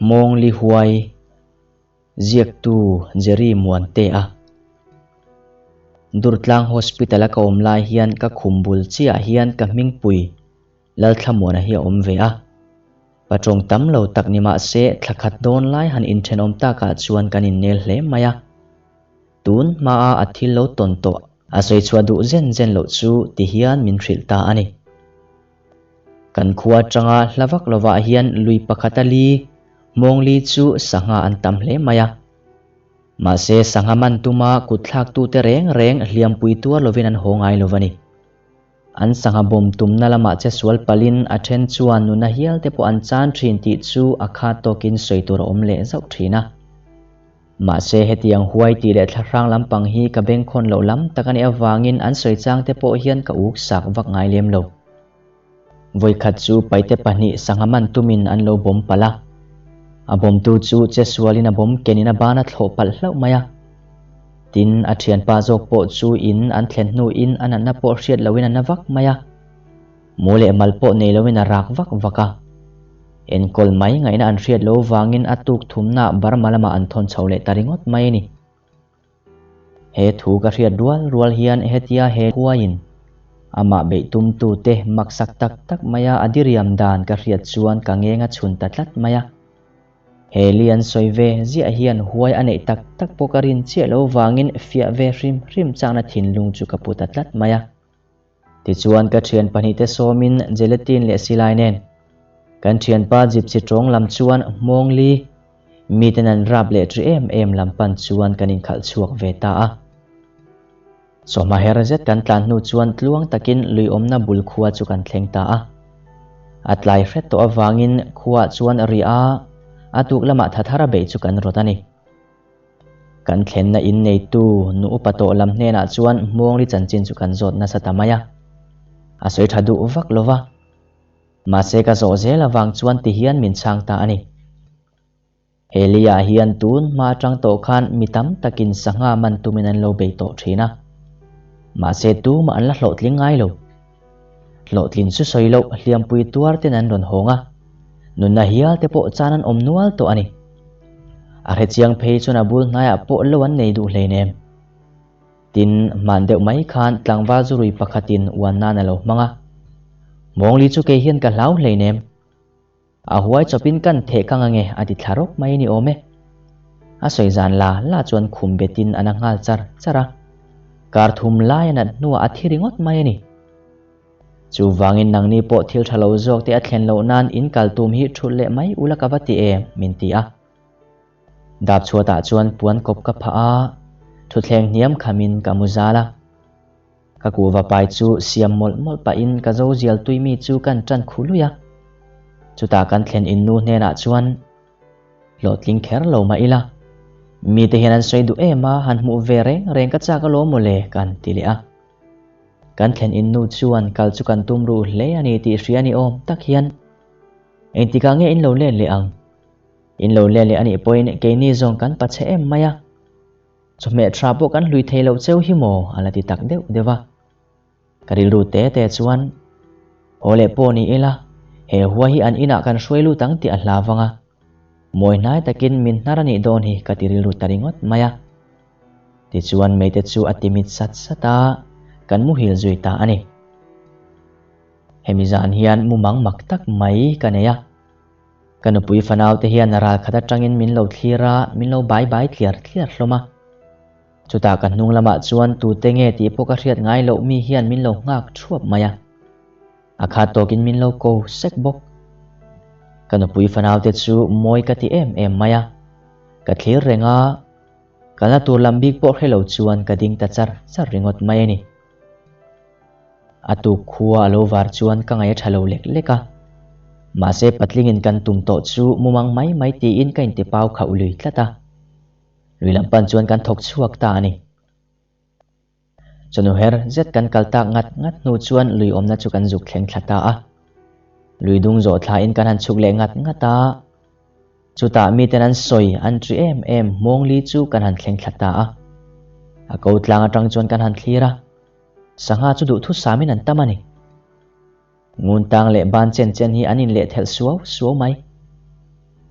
Mawngli Huai, Ziaktu Jerry Muantea. Durtlang Hospital a ka awm lai hian ka khum bul chiah hian ka hmingpui Lalthlamuana hi a awm ve a. Patawng tam lo tak ni mah se thla khat dawn lai han inthenawm takah chuan kan innel hle mai a. Tun hmaa a thil lo tawn tawh a sawi chhuah duh zen zen loh chu ti hian min hrilh ta a ni. Kan khua atanga hla vak lovah hian lui pakhata li, mawngli chu sangha an tam hle mai a. Mahse sangha man tuma kutthlaktute reng reng hliampui tuar lovin an haw ngai lo a ni. An sangha bawm tumna lamah che sual palin a then chuan nuna hial te pawh an chan thin tih chu a khat tawkin sawi tur a awm leh zauh thin a. Mahse hetiang huai tih leh thlahrang lampang hi ka bengkhawn loh lam tak a nih avangin an sawi chang te pawh hian ka uk sak vak ngai lem lo. Vawikhat chu paite pahnih sangha man tumin an lo bawm palh a. A bawmtu chu che sualin a bawm kenin a ban a thlawh palh hlauh mai a. Tin, a thianpa zawk pawh chu in an thlen hnuin a natna pawh hriat loin a na vak mai a. Mu leh mal pawh nei loin a rak vak vak a. Enkawl mai ngaihna an hriat lo vangin a tuk thumnaah Burma lamah an thawn chho leh ta ringawt mai a ni. He thu ka hriat rual rual hian hetia he huaiin amah beih tumtute maksak tak tak maia a diriam dan ka hriat chuan ka ngeng a chhun ta tlat mai a. He li an sawi ve ziah hian huai a neih tak tak pawh ka rin chiah lo vangin fiah ve hrim hrim chakna thinlung chu ka pu ta tlat mai a. Tichuan ka thian pahnihte sawmin gelatin leh silai nen kan thianpa gypsy tawng lam chuan hmawng li miten an rap leh ṭi em em lam pan chuan kan inkhalh chhuak ve ta a. Chawhma her zet kan tlan hnu chuan tluang takin lui awmna bul khua chu kan thleng ta a. A tlai hret tawh avangin khuaah chuan ri a, a tuk lamah thathara beih chu kan rawt a ni. Kan thlenna in neitu nu upa tawh lam hnenah chuan Hmuangli chanchin chu kan zawt nasa ta mai a. A sawi tha duh vak lo va. Mahse ka zawh zel avang chuan ti hian min chhang ta a ni. Helia hian tun hma atang tawh khan mi tam takin sangha man tumin an lo bei tawh thin a. Mahse tumah an la hlawhtling ngai lo. Hlawhtlin chu sawi loh hliampui tuar ten an rawn hawng a, nunna hial te pawh chan an awm nual tawh a ni. A hrechiang phei chuan a bul hnaiah pawh lo an nei duh hleinem. Tin, hman deuh mai khan tlangval zu rui pakhatin uan nan a lo hmang a. Mawngli chu kei hian ka hlau hleinem. A huai chawpin kan theh kang ange a ti thla rawk mai a ni awm e. A sawi zan la la chuan khum betin a na nghal char char a. Kar thum lai a nat hnuah a thi ringawt mai a ni. Chuvangin nangni pawh thil tha lo zawk te a thlen loh nan in kal tum hi thulh leh mai ula ka va ti em min ti a. Dap chhuatah chuan puan kawp ka phah a, thutthleng hniam khamin ka mu zal a. Ka kuhva pai chu siam mawlh mawlh pahin ka zo zial tui mi chu kan tan khu lui a. Chutah kan thlen in nu hnenah chuan, Hlawhtling kher lo mah ila, mite hian an sawi duh em a, han hmuh ve reng reng ka chak alawm mawle kan ti leh a. Kan thlen in nu chuan kal chu kan tum ruh hle a ni tih hria ni awm tak hian, Engtikah nge in lo let leh ang? In lo let leh a nih pawhin keini zawng kan pachhe em mai a. Chawhmeh tha pawh kan hlui thei loh cheu hi maw a la ti tak deuh deuh a. Ka rilru te te chuan, Haw leh pawh ni ila, he hua hi an inah kan hruai lut ang tih a hla vang a. Mawi hnai takin min hnar a nih dawn hi ka ti rilru ta ringawt mai a. Tichuan meite chu a timit sat sat a, kan muhil zui ta a ni. Hemi zan hian mumang mak tak mai ka nei a. Ka nupui fanau te hian ral khat atangin min lo thlir a, min lo bai bai tliar tliar hlawm a. Chutah ka hnung lamah chuan tute nge tih pawh ka hriat ngai loh mi hian min lo nghak thuap mai a. A khat tawkin min lo ko sek bawk. Ka nupui fanau te chu mawi ka ti em em mai a. Ka thlir reng a, kalna tur lam bik pawh hre lo chuan ka ding ta char char ringawt mai a ni. A tuk khua a lo var chuan ka ngaih a tha lo lek lek a. Mahse patlingin kan tum tawh chu mumang mai mai tiin ka inti pau khauh lui tlat a. Lui lam pan chuan kan thawk chhuak ta a ni. Chawhnu her zet kan kal tak ngat ngat hnu chuan lui awmna chu kan zuk thleng thla ta a. Lui dung zawh thlain kan han chhuk leh ngat ngat a. Chutah miten an sawi an ṭi em em Hmawngli chu kan han thleng thla ta a. A ko tlang aṭang chuan kan han thlir a. Sangha chu duhthusamin an tam a ni. Nguntang leh ban chen chen hi an inlehthelh suau suau mai.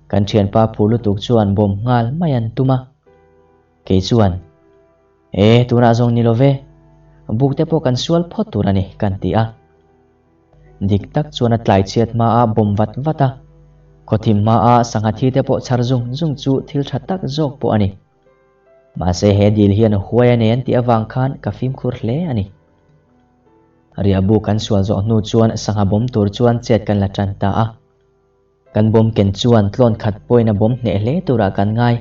Kan thianpa phur lutuk chuan bawm nghal mai an tum a. Kei chuan, E, tunah zawng ni lo ve, buk te pawh kan sual phawt tur a ni, kan ti a. Dik tak chuan a tlai chhiat hmaah bawm vat vat a, khawthim hmaah sangha thi te pawh chhar zung zung chu thil tha tak zawk pawh a ni. Mahse he dil hian huai a nei an tih avang khan ka fimkhur hle a ni. Riahbu kan sual zawh hnu chuan sangha bawm tur chuan chet kan la tan ta a. Kan bawm ken chuan tlawn khat pawhin a bawm hneh hle turah kan ngai.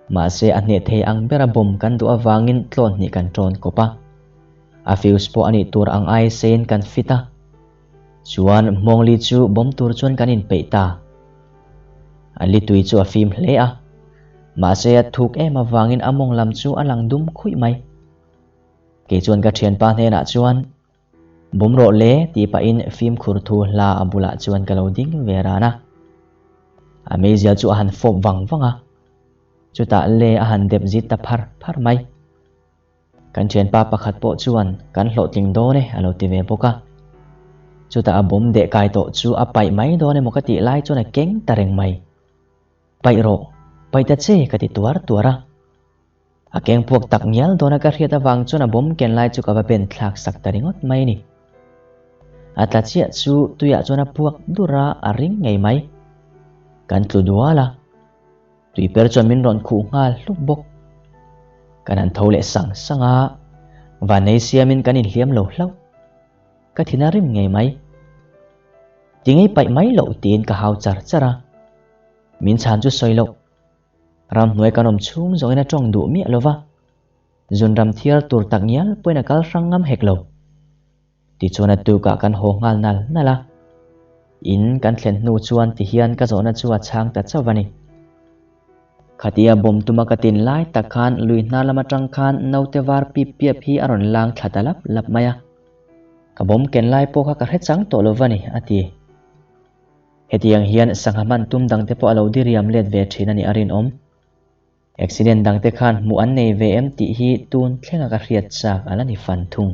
Mahse a hneh thei ang bera bawm kan duh avangin tlawn hnih kan tawn kawp a. A fuse pawh a nih tur ang ai seiin kan fit a. Chuan Hmawngli chu bawm tur chuan kan inpeih ta. A li tui chu a fim hle a. Mahse a thuk em avangin a mawng lam chu a lang dum khuih mai. Kei chuan ka thianpa hnenah chuan, Bawm rawh le tih pahin fimkhur thu hla a bulah chuan ka lo ding ve ran a. A meizial chu a han fawp vang vang a. Chutah le a han dep zit ta phar phar mai. Kan thianpa pakhat pawh chuan kan hlawhtling dawn e a lo ti ve bawk a. Chutah a bawm deh kai tawh chu a paih mai dawn emaw ka tih lai chuan a keng ta reng mai. Paih rawh, paih ta che ka ti tuar tuar a. A keng puak tak ngial dawn a ka hriat avang chuan a bawm ken lai chu ka va ben thlak sak ta ringawt mai a ni. A tla chiah chu tuiah chuan a puak dur a, a ring ngei mai. Kan tlu dual a. Tuiper chuan min rawn khuh nghal hluk bawk. Kan han tho leh sang sang a, vanei siamin kan inhliam lo hlauh. Ka thin a rim ngei mai. Ti ngei paih mai loh tiin ka hau char char a. Min chhan chu sawi loh. Ramhnuai kan awm chhung zawngin a tawng duh miah lo va. Zunram thial tur tak ngial pawhin a kal hrang ngam hek lo. Tichuan a tukah kan haw nghal nal nal a. In kan thlen hnu chuan tihian ka zawhna chu a chhang ta chauh a ni. Khatia bawm tuma ka tin lai tak khan lui hnar lam atang khan naute var pip piap hi a rawn lang thla ta lap lap mai a. Ka bawm ken lai pawh kha ka hre chang tawh lo va ni, a ti. Hetiang hian sangha hman tum dangte pawh a lo diriam let ve thin a nih a rinawm. Accident dangte khan hmuh an nei ve em tih hi tun thlenga ka hriat chak a la ni fan thung.